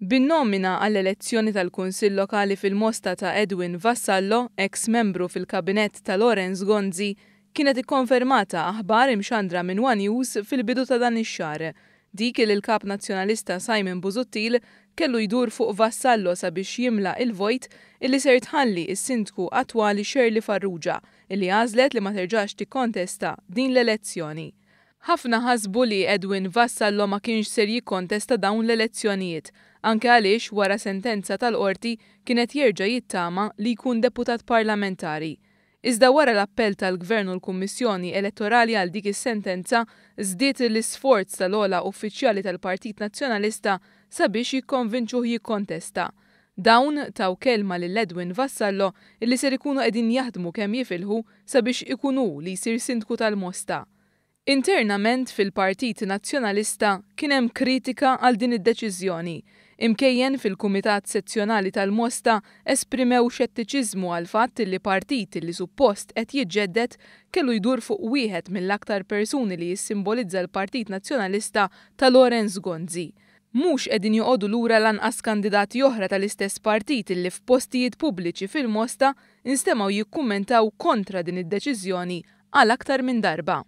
Bin-nomina għall-elezzjoni tal-Kunsill Lokali fil-Mosta ta' Edwin Vassallo, eks membru fil-Kabinett ta' Lawrence Gonzi, kienet ikkonfermata aħbar imxandra minn one News fil-bidu ta' dan ix-xahar. Dik li l-Kap Nazzjonalista Simon Busuttil kellu jdur fuq Vassallo sabiex jimla il-vojt illi ser tħalli s-Sindku attwali Shirley Farrugia, illi għażlet li ma terġax tikkontesta din l-elezzjoni. Ħafna ħasbu li Edwin Vassallo ma kienx ser jikkontesta dawn l-elezzjonijiet, anke għaliex wara sentenza tal-Qorti kien qed jerġa' jittama li jkun deputat parlamentari. Iżda wara l-appell tal-Gvern u l-Kummissjoni Elettorali għal dik is-sentenza, żdied l-isforz tal-ogħla uffiċjali tal-Partit Nazzjonalista sabiex jikkonvinċuh jikkontesta. Dawn taw kelma lil Edwin Vassallo illi ser ikunu qegħdin jaħdmu kemm jifilħu sabiex ikun hu li jsir Sindku tal-Mosta. Internament fil-Partit Nazzjonalista kien hemm kritika għal din id-deċiżjoni. Imkejjen fil-Kumitat Sezzjonali tal-Mosta esprimew xettiċiżmu għall-fatt li partit li suppost qed jiġġedded kellu jdur fuq wieħed mill-aktar persuni li jissimbolizza l-Partit Nazzjonalista ta' Lawrence Gonzi. Mhux qegħdin joqogħdu lura lanqas kandidati oħra tal-istess partit li f'postijiet pubbliċi fil-Mosta nstemgħu jikkummentaw kontra din id-deċiżjoni għal aktar minn darba.